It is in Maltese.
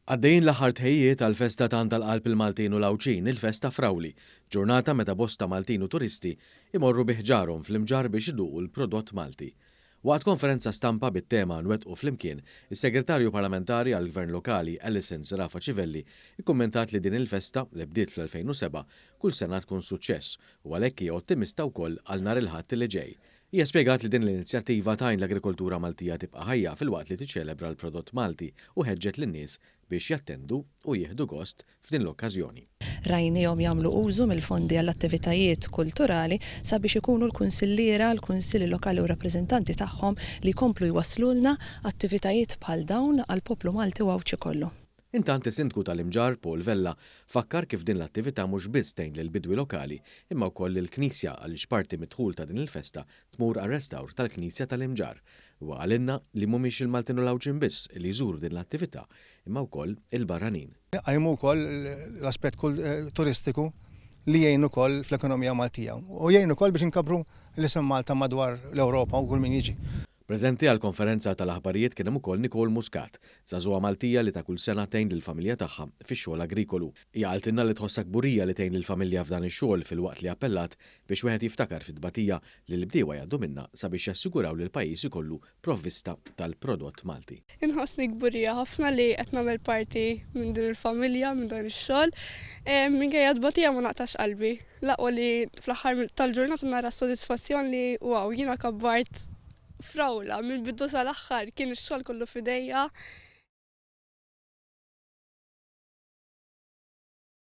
Għaddejjin l-aħħar tħejjijiet għall-festa tant għal qalb il-Maltin u l-Għawdxin, il-Festa Frawli, ġurnata meta bosta Maltin u turisti jmorru bi ħġarhom fl-Imġarr biex iduqu l-prodott Malti. Waqt konferenza stampa bit-tema Nwettqu Flimkien, is-Segretarju Parlamentari għall-Gvern Lokali Alison Zerafa Civelli kkummentat li din il-festa, li bdiet fl-2007, kull sena tkun suċċess u għalhekk hija ottimista wkoll għal nhar il-Ħadd li ġej. Hija spjegat li din l-inizjattiva tgħin l-agrikoltura Maltija tibqa' ħajja filwaqt li tiċċelebra l-prodott Malti u ħeġġet lin-nies biex jattendu u jieħdu gost f'din l-okkażjoni. Rajniehom jagħmlu użu mill-fondi għall-attivitajiet kulturali sabiex ikunu l-kunsilliera, l-kunsilli lokali u r-rappreżentanti tagħhom li jkomplu jwasslulna attivitajiet bħal dawn għall-poplu Malti u Għawdxi kollu. Intant is-Sindku tal-Imġarr, Paul Vella, fakkar kif din l-attività mhux biss tgħin lill-bidwi lokali imma wkoll lill-Knisja għaliex parti mid-dħul ta' din il-festa tmur għar-restawr tal-Knisja tal-Imġarr. Huwa qalilna li mhumiex il-Maltin u l-Għawdxin biss li jżuru din l-attività imma wkoll il-barranin. Iqajmu wkoll l-aspett turistiku li jgħin ukoll fl-ekonomija Maltija u jgħin ukoll biex inkabbru l-isem Malta madwar l-Ewropa u kull min jiġi. Preżenti għall-konferenza tal-aħbarijiet kien hemm ukoll Nicole Muscat, żagħżugħa Maltija li ta' kull sena tgħin lill-familja tagħha fix-xogħol agrikolu. Hija qaltilna li tħossha kburija li tgħin lill-familja f'dan ix-xogħol filwaqt li appellat biex wieħed jiftakar fit-tbatija li l-bdiewa jgħaddu minnha sabiex jassiguraw li l-pajjiż ikollu provvista tal-prodott Malti. Inħossni kburija ħafna li qed nagħmel parti minn din il-familja, minn dan ix-xogħol. Minkejja t-tbatija ma naqtax qalbi. L-aqwa li fl-aħħar tal-ġurnata nara s-sodisfazzjon li wow, jiena kabbart frawla mill-bidu sal-aħħar kien ix-xogħol kollu f'idejja.